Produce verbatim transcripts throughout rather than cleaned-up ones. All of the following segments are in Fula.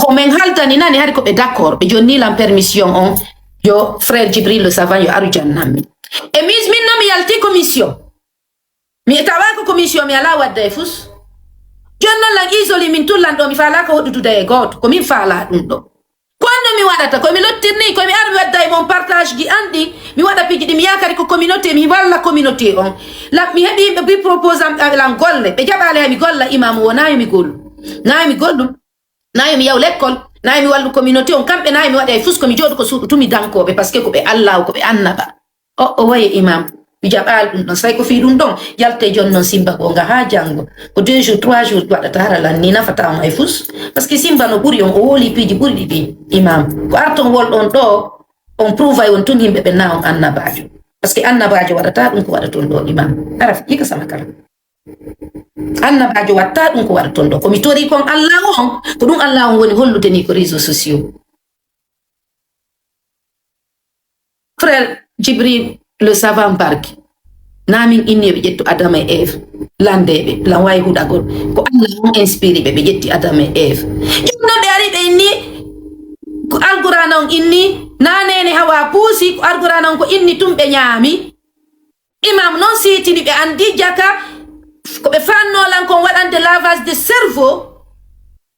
Ko men haldani nani hari ko ɓe d'accord, ɓe jonni lan permission on, yo frère Jibril le Savant yo aru jannan mi. E mi, min no mi yalti commission. Mi tawa ko commission mi ala wadda e fus. Jon non lan isoli min tun lan ɗo mi faalaka woɗɗududa e gooto. Ko min faala ɗum ɗo. Ko anno mi waɗata, ko mi lottirni, ko mi armi wadda e mon partage ji an ɗin, mi waɗa piiji ɗi mi yakari ko communauté, mi walla communauté on. La, mi heɓi yimɓe bi propose am, eh, lan golle, ɓe jaɓali hay mi golla imam wona yo mi gollu. Na yo mi gollu. Na yo mi yaw lekkol, na yo mi wallu communauté on, kamɓe na yo mi waɗa e fus ko mi jooɗu ko suuɗu tumi dankooɓe, parce que ko ɓe Allahu, ko ɓe annaba. O, o waye imam, mi jaɓaali ɗum ɗon, say ko fii ɗum ɗon, yalte jon non simba gonga haa janngo. Ko deux jours, trois jours waɗata hara lan ni nafata on e fus. Parce que simba no ɓuri on, o woli piiji ɓuri ɗi ɗi imam. Ko arton wol ɗon ɗo, on prouve on tun yimɓe ɓe na on annabaajo. Parce que annabaajo waɗata ɗum ko waɗaton ɗo imam. Ara fi ka sama kala. Annabaajo watta ɗum ko waɗa ton ɗo. Ko mi tori kon Allah on, ko ɗum Allah on woni hollude ni ko réseaux sociaux. Frère Jibril le savant barki. Na min inni ɓe ƴettu Adama e Eve landeɓe lan wawi huɗagol. Ko Allah on inspiri ɓe ɓe ƴetti Adama e Eve. Jonno ɓe ari ɓe inni ko Alqur'ana on inni na nene hawa puusi ko Alqur'ana on ko inni tum ɓe ñaami. Imam non siitini ɓe anndi jaka ko ɓe faanno lan kon waɗande lavage de cerveau.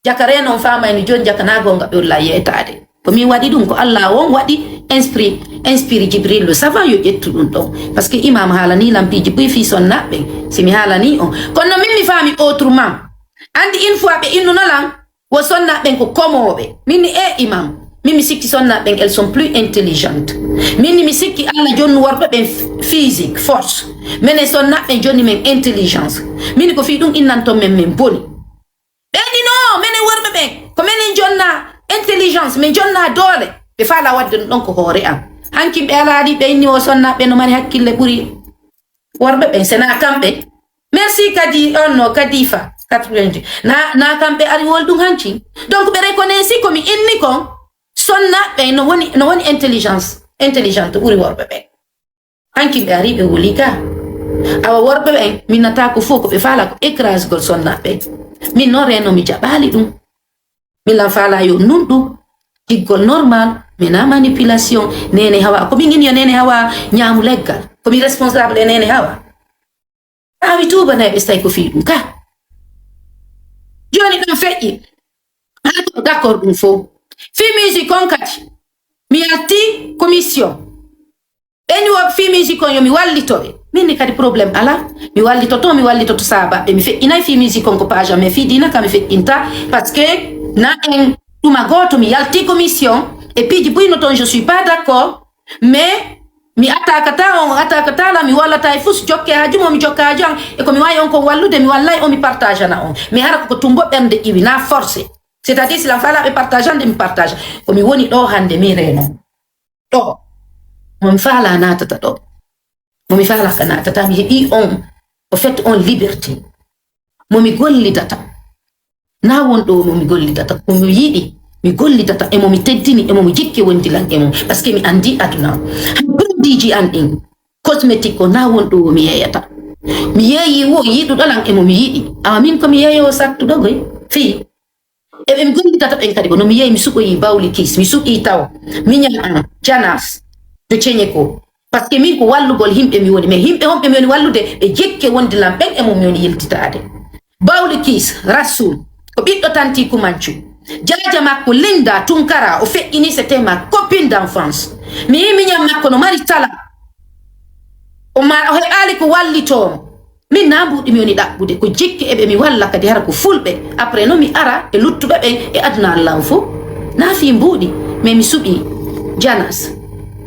Jaka reno on faamay no jooni jaka na gonga ɓe ulla yeetaade. Ko min waɗi ɗum ko Allah on waɗi inspiri inspiri Jibril le savant yo ƴettu ɗum ɗon. Parce que imam haalani lan piiji buy fii sonnaɓe ɓen. Si mi haalani on. Kono min mi faami autrement. Anndi une fois ɓe innuno lan wo sonna ɓen ko komooɓe. Min ni e imam. Min mi sikki sonna ɓen elles sont plus intelligentes. Min ni mi sikki Allah jonnu worɓe ɓen physique force. Menen sonna ɓen jonni men intelligence. Min ko fii ɗum innanton men men boni. Ɓen ni no menen worɓe ɓen ko menen jonna intelligence men jonna doole. Ɓe faala wadde ɗum ɗon ko hoore am. Hankin ɓe alaɗi ɓe inni o sonna ɓe no mari hakkille ɓuri worɓe ɓen sena kamɓe. Merci kadi on no kadifa quatre-vingt-dix na na kamɓe ari wol ɗum hanci. Donc ɓe reconnaissi ko mi inni kon sonna ɓe no woni no woni intelligence intelligente ɓuri worɓe ɓen. Hanki ɓe ari ɓe woli ka awa worɓe ɓen minnata ko fof ko ɓe faala ko écrasegol sonna ɓe. Min noon reno mi jaɓali ɗum. Min lan faala yo nunɗu jiggol normal. Mina manipulation nene hawa ko min ini yo nene hawa ñaamu leggal. Ko mi responsable e nene hawa. Awi tuubanay ɓe so tawi ko fii ɗum ka. Jooni ɗum feƴƴi. Haa ko d'accord ɗum fof. Fii musique on kadi mi yalti commission. Ɓeni wo fii musique on yo mi wallito ɓe. Min ni kadi problème ala. Mi wallitoto mi wallitoto saabaɓe mi feƴƴinay fii musique on ko page am mais fii diina ka mi feƴƴinta. Parce que na en ɗuma gooto mi yalti commission e piiji buyno toon je suis pas d'accord. Mais mi attaquata on attaquata la mi wallata e fus jokke haaju mo mi jokka haaju an. E ko mi wawi on kon wallude mi wallay on mi partagana on. Mais hara koko tumbo ɓernde iwi na forcé. C'est à dire si lan falaɓe partagande mi partage. Ko mi woni ɗo hande mi reno ɗo mo mi fala natata ɗo. Mo mi fala ka natata mi heɓi on o fait on liberté. Mo mi gollidata na won ɗo mo mi gollidata ko mi yiɗi. Mi gollidata emo mi teddini emo mi jikke wondi lan emo. Parce que mi andi aduna produitji an ɗin cosmétique ko na won ɗo mi yeeyata. Mi yeeyi wo yiɗuɗo lan emo mi yiɗi awa min ko mi yeeyowo sattuɗo goy fii. Eɓe mi gollidata ɓen kadi ko no mi yeeyi mi suɓoyi bawli kis mi suɓi taw miñan an janas de ceñe ko. Parce que min ko wallugol himɓe mi woni mais himɓe honɓe mi woni wallude ɓe jekke wonde lan ɓen e mum mi woni yiltitaade. Bawli kiis rassul ko ɓiɗɗo tanti kumancu. Jaaja makko linda tunkara o feƴƴini c'était ma copine d'enfance. Mi yi miñan makko no mari tala o ma o heɓaali ko wallitoomo. Min na mbuuɗi mi woni ɗaɓɓude ko jikki eɓe mi walla kadi hara ko fulɓe. Après no mi ara e luttuɓe ɓen e aduna allahu fof. Na fii mbuuɗi mais mi suɓi janas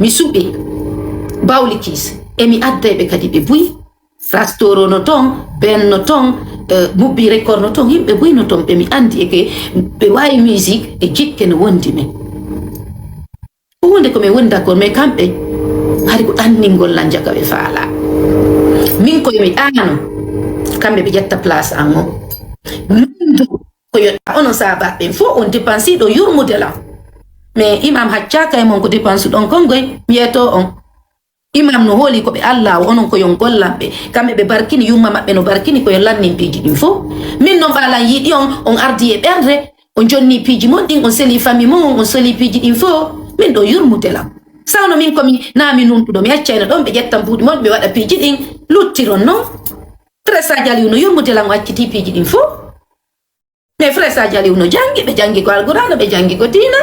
mi suɓi bawlikis. E mi adda eɓe kadi ɓe buy rastoro no toon ben no toon. Mubbi record no toon yimɓe buy no toon ɓe mi andi eke ɓe wawi musique e jikke no wondi men. Ko hunde ko min woni d'accord mais kamɓe hari ko ɗanningol lan jaka ɓe faala. Min koye mi ɗaano kamɓe ɓe ƴetta place an o. Min do ko yo onon sabaɓe ɓen fof on dépensiɗo yurmude lan. Mais imam haccaka e mon ko dépense ɗon kongoy mi yeeto on. Imam no hooli ko ɓe allah o onon ko yon gollanɓe kamɓe ɓe barkini yumma maɓɓe no barkini ko yo lannin piiji ɗin fof. Min non ɓalan yiɗi on on ardi e ɓerde. On jonni piiji mon ɗin, on seli famille mon, on seli piiji ɗin fof. Min ɗo yurmude lan. Sawno min ko mi, na mi nunɗuɗo, mi accayno ɗon ɓe ƴettan buuɗi mon, ɓe waɗa piiji ɗin, luttiron non. Frère Sadio Aliou no yurmude lan, o acciti piiji ɗin fof. Mais Frère Sadio Aliou no jangi, ɓe jangi ko Alqur'aana, ɓe jangi ko diina.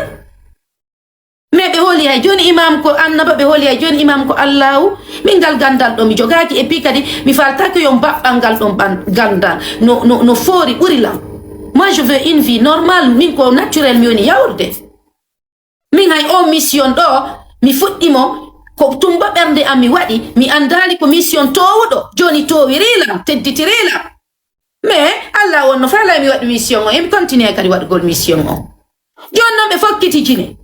Mais ɓe hooli hay jooni imam ko annaba, ɓe hooli hay jooni imam ko Allahu. Min ngal gandal ɗo mi jogaaki, et puis kadi mi faltaaki yo mbaɓɓal ngal ɗon ɓan-, gandal no, no, no foori ɓuri lan. Moi, je veux une vie normale, min ko naturel mi woni yawrude. Min hay on mission ɗo, mi fuɗɗi mo, ko tumba ɓernde am mi waɗi, mi andaali ko mission toowuɗo, jooni toowiri lan, tedditiri lan. Mais Allah wonno faalaa mi waɗi mission on, emi continue kadi waɗugol mission on. Jooni non ɓe fokkiti Jine.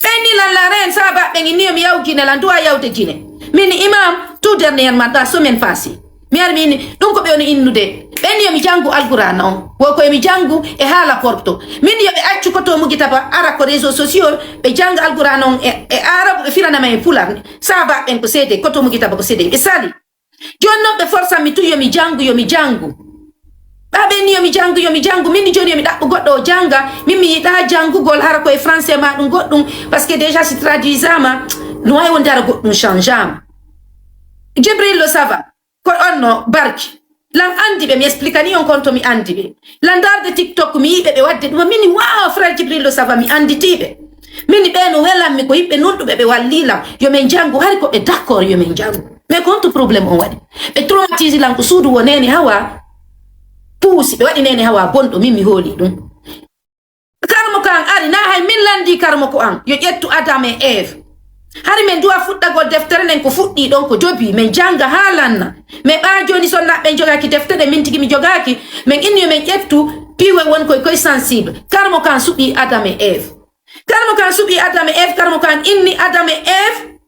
Ɓe inni lan la reine, saabaaɓe ɓen inni yo mi yaw Jine lan, duwa yawde Jine. Min ni imam, tout dernièrement, la semaine passée. Mi ari mi inni, ɗum ko ɓe woni innude. Ɓe inni yo mi jangu Alqur'aana on. Wo ko emi jangu e haala korto. Min yo ɓe accu koto mugitaba ara ko réseaux sociaux, ɓe janga Alqur'aana on e, e Arabu, ɓe firana ma e Pular. Saabaaɓe ɓen ko seede, koto mugitaba ko seede. Ɓe sali. Jooni non ɓe forsan mi tun yo mi jangu, yo mi jangu. Ɓa ɓe ni yo mi jangu, yo mi jangu. Min ni jooni yo mi ɗaɓɓu goɗɗo o janga. Min mi yiɗaa jangugol hara ko e français ma ɗum goɗɗum. Parce que déjà si traduisama, no wawi wonde hara goɗɗum changeama. Jibril lo ça va. Ko on no barki. Lan andi ɓe, mi expliquani on kon to mi andi ɓe. Lan darde TikTok mi yiɓe ɓe wadde ɗum. Min ni, wow, frère Jibril lo ça va, mi anditiɓe. Min ni ɓe no welanmi ko yimɓe nunɗuɓe ɓe walli lan. Yo min jangu, hari ko ɓe d'accord yo min jangu. Mais ko honto problème on waɗi? Ɓe traumatise lan ko suudu wo Nene Hawa puusi, ɓe waɗi Nene Hawa bonɗo, min mi hooli ɗum. Karmo kan ari, na hay min landi karmo ko an, yo ƴettu Adam e Eve. Hari min duwa fuɗɗagol deftere nden ko fuɗɗi ɗon ko jobi, min janga haa lanna. Mais ɓaa jooni sonnaaɓe ɓen jogaaki defte ɗe, min tigi mi jogaaki, min inni yo min ƴettu piiwe won koye koye sensible. Karmo kan suɓi Adam e Eve. Karmo kan suɓi Adam e Eve, karmo kan inni Adam e Eve,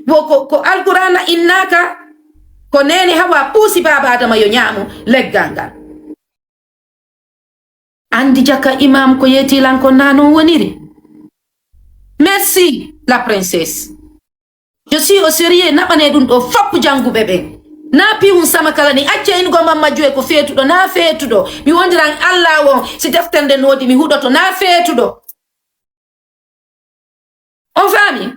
wo ko, ko Alqur'aana innaaka, ko Nene Hawa puusi baaba Adama yo ñaamu leggal ngal. Andi jaka imam ko yeeti lan kon na non woniri. Merci, la princesse. Je suis au sérieux, naɓane ɗum ɗo fop janguɓe ɓen. Na piwun sama kala ni, acca inugol Mamma Joe ko feetuɗo, na feetuɗo. Mi wondiran Allah won, si deftere nden woodi mi huɗoto, na feetuɗo. On faami?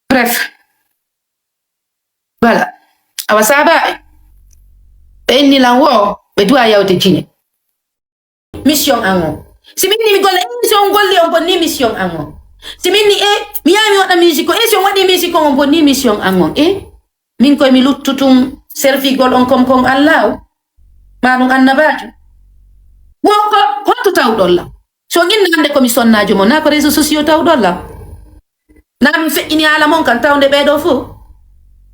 Bref. Voilà. Awa saabaaɓe. Ɓe inni lan wo, ɓe duwa yawde Jine. Mission an on. Si min ni mi golla, eh, si on golli on bonni mission an on. Si min ni, eh, mi yaha mi waɗa musique on, eh, si on waɗi musique on, on bonni mission an on. Eh, min koye mi luttu tun servigol on comme kon Allah o. Ma ɗum annabaajo. Wo ko, honto tawɗon lan? So on inna hannde ko mi sonnaajo mon, naa ko réseaux sociaux tawɗon lan? Naa min feƴƴini haala mon kan tawnde ɓee ɗoo fof?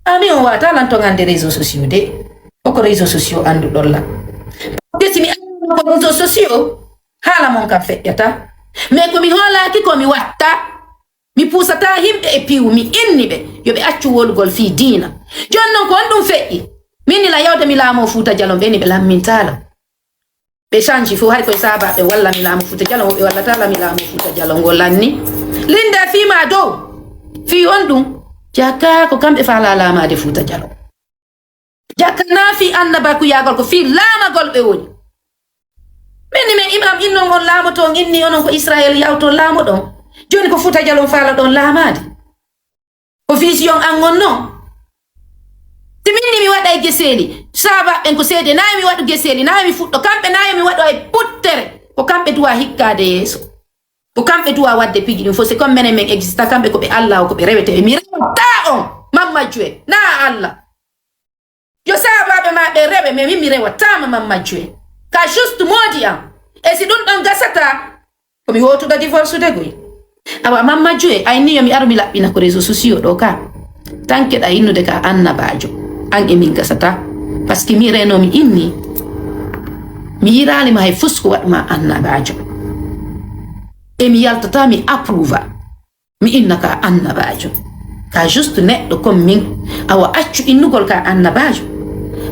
A min on waata lan ton annde réseaux sociaux de. Ko ko réseaux sociaux annduɗon lan. Parce que si mi annduno ko réseaux sociaux, haala mon kan feƴƴata. Mais ko mi hoolaaki ko mi watta. Mi puusataa yimɓe e piiwu, mi inni ɓe yo ɓe accu wolugol fii diina. Jooni non ko honɗum feƴƴi? Min ni la yawde mi laamoo Fuuta Jalon, ɓe ni ɓe lammintaa lan. Ɓe change fof, hari koye saabaaɓe walla mi laamo Fuuta Jalon, woɓɓe wallata la mi laamo Fuuta Jalon, ngo lanni. Linde fii ma dow. Fii honɗum? Jaka ko kamɓe faalaa laamaade Fuuta Jalon. Jaka naa fii annabaakuyaagol, ko fii laamagol ɓe woni. Min ni men imam innon on laamoto, on inni onon ko Israel yawto laamoɗon. Jooni ko Fuuta Jalon faalaɗon laamaade. Ko vision an on non. Si min ni mi waɗa e geseeli, saabaaɓe ɓen ko seede, naa yo mi waɗu geseeli, naa yo mi fuɗɗo, kamɓe naa yo mi waɗu hay puttere. Ko kamɓe duwa hikkaade yeeso. Ko kamɓe duwa waɗde piiji ɗin fof. C'est comme menen men exista, kamɓe ko ɓe Allah o, ko ɓe rewete. Mi rewataa on, Mamma Joe, naa Allah. Yo saabaaɓe ma ɓe rewe, mais min mi rewataama Mamma Joe. Ka juste moodi am. E si ɗum ɗon gasata, ko mi wootuɗo divorce de goy. Awa Mamma Joe, a inni yo mi aru mi laɓɓina ko réseaux sociaux ɗo ka. Tanke ɗa innude ka annabaajo. An e min gasata. Parce que mi reno mi inni. Mi yiraali ma hay fus ko waɗuma annabaajo. E mi yaltata mi approuva. Mi inna ka annabaajo. Ka juste neɗɗo comme min. Awa accu innugol ka annabaajo.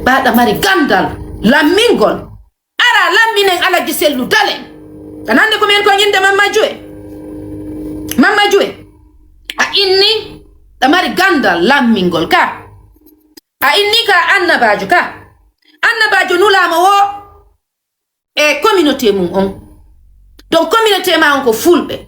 Ɓaaɗa mari gandal, lammingol. Ara lamminen Alaji Sellu dalen. Kanande ko min ko innde Mamma Joe. Mamma Joe. A inni ɗa mari gandal lammingol ka. A inni ka annabaajo ka. Annabaajo nulaama wo e communauté mum on. Donc communauté ma on ko fulɓe.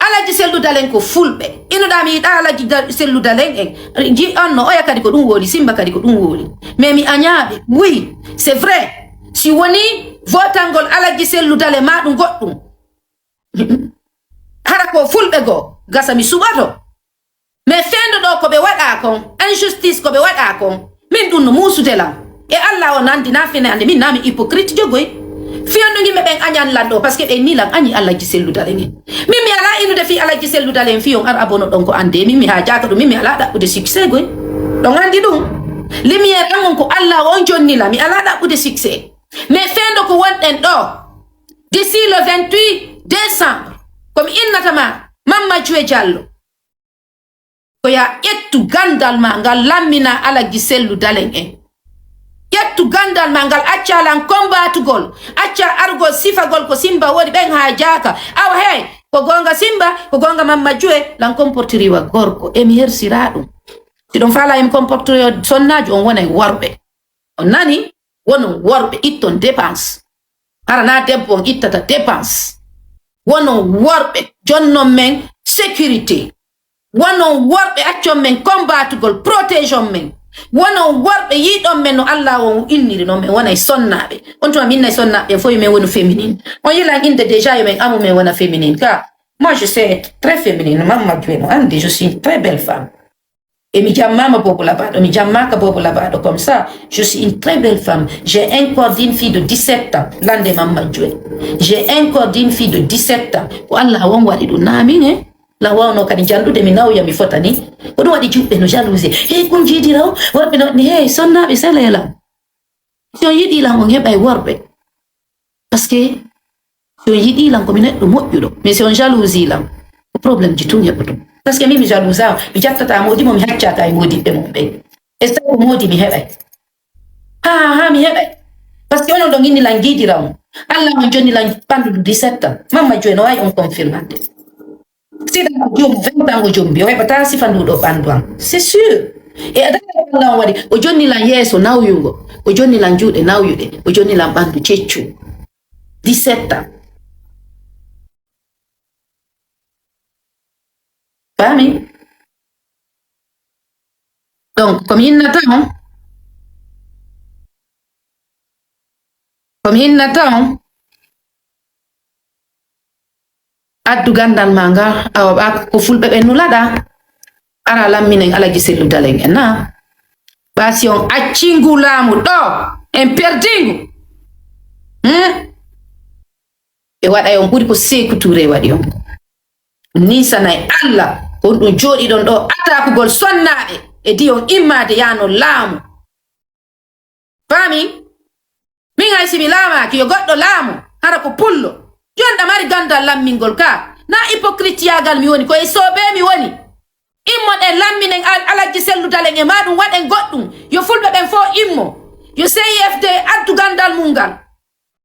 Alaji Sellu Dalen ko fulɓe. Inoɗa mi yiɗa Alaji Da-, Sellu Dalen en. Ji on no oya kadi ko ɗum woli, Simba kadi ko ɗum woli. Mais mi añaaɓe. Oui, c'est vrai. Si woni votangol Alaji Sellu Dalen ma ɗum goɗɗum. Hara ko fulɓe goo, gasa mi suɓoto. Mais fendo ɗo ko ɓe waɗa kon, injustice ko ɓe waɗa kon, min ɗum no muusude lan. E Allah o nandi na fene ande min na mi hypocrite jogoy. Fiyondu ngimɓe ɓen añan lan ɗo, parce que ɓe ni lan añi Alaji Sellu Dalen en. Min mi ala inude fi Alaji Sellu Dalen en fiyon ar abono ɗon ko ande, min mi ha jaka ɗum, min mi ala ɗaɓɓude succès goy. Ɗon andi ɗum. Lumière an on ko Allah o on jonni la, mi ala ɗaɓɓude succès. Mais fendo ko wonɗen ɗo, d'ici le vingt-huit décembre, ko mi innata ma, Mamma Jue Jallo. Ko ya ƴettu gandal ma ngal lammina Alaji Sellu Dalen en. Ƴettu gandal ma ngal acca lan kombatugol, acca arugol sifagol ko Simba woni ɓen ha jaaka. Awa hey, ko gonga Simba, ko gonga Mamma Jue, lan comportiri wa gorko. E mi hersira ɗum. Si ɗum fala e mi comportiri sonnaajo on wona e worɓe. On nani? Wonon worɓe itton dépense. Hara na debbo on ittata dépense. Wonon worɓe jonnon men sécurité. Wonon worɓe accon men combatugol, protégeon men. Wonon worɓe yiɗon men no Allah on inniri non men wona e sonnaaɓe. On tuma min na e sonnaaɓe fof yo men wonu féminine. On yilan inde déjà yo men amu men wona féminine. Ka, moi je sais très féminine. Mamma Jue no andi, je suis une très belle femme. E mi jammama Bobo Labaɗo, mi jammaka Bobo Labaɗo comme ça. Je suis une très belle femme. J'ai un corps d'une fille de dix-sept ans. Lande Mamma Jue. J'ai un corps d'une fille de dix-sept ans. Ko Allah on waɗi ɗum, na min, eh? La wawno kadi jallude mi nawya mi fotani. Ko ɗum waɗi juɓɓe no jalousie. Hey, kun jiidi raw, worɓe no, hey, sonnaaɓe selelam. Si on yiɗi lan, on heɓay worɓe. Parce que si on yiɗi lan, ko mi neɗɗo moƴƴuɗo. Mais si on jalousie lan, ko problème ji tun heɓoto. Parce que min mi jalouse a, mi jattata moodi mo, mi haccata e moodiɓɓe mum ɓe. E sago moodi mi heɓay. Ha, ha, mi heɓay. Parce que onon ɗon inni lan jiidira mo. Allah on jonni lan ɓandu ndu dix-sept ans. Mamma Jue no wawi on confirmande. Sida ko jom vingt ans o jombi, o heɓata sifa ndu ɗo ɓandu am. C'est sûr. E adala Allah on waɗi, o jonni lan yeeso nawyugo, o jonni lan juuɗe nawyuɗe, o jonni lan ɓandu ceccu. Dix-sept ans. Faami? Donc, ko mi innata on, ko mi innata on, addu gandal ma nga, awa ɓa ko fulɓe ɓen nulaɗa, ara lamminen Alaji Sellu Dalen en na. Ɓa si on accingu laamu ɗo, en perdingu. Hmm? Ɓe waɗay on ɓuri ko Seeku Tuure waɗi on. Nisanay Allah, ko on ɗum jooɗiɗon ɗo atakugol sonnaaɓe e diyon immaade yaano laamu. Faami? Min hay si mi laamaaki, yo goɗɗo laamu, hara ko pullo. Jonɗa mari gandal lammingol ka. Na hypocrite yaagal mi woni, ko e soobee mi woni. Immoɗen lamminen Al-, Alajji Sellu Dalen e maa ɗum waɗen goɗɗum. Yo fulɓe ɓen fof immo. Yo C I F D addu gandal mum ngal.